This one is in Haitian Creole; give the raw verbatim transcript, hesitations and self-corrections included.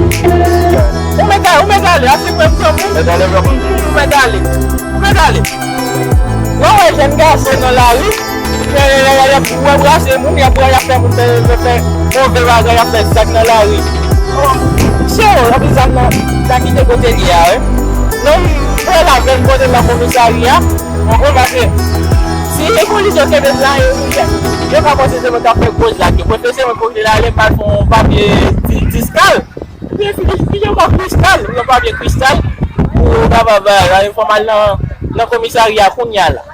Ou mèt ale, ou mèt ale, ase frè m, frè m. Mèt ale, frè m. Ou mèt ale. Ou mèt ale. Wè, wè, jèn gason nan lari. Y ap, y ap brase moun, y ap, y ap fè moun fè, fè, fè move bagay, y ap fè zak nan lari. Misye, w ap di zam nan, sa kite kote li a, wi. Non, frè la, menm kote nan komisarya, w konprann, paske si polis yo kenbe la, yo, yo pa panse se mwen k ap fè gwo zak yo. Prefere se mwen kote la, ale m al fè yon papye di-, diskal. Ebyen, fini, fini yon kristal, yon papye kristal, pou yo kapab bay la, yo fè m al nan, nan komisarya kounye a la.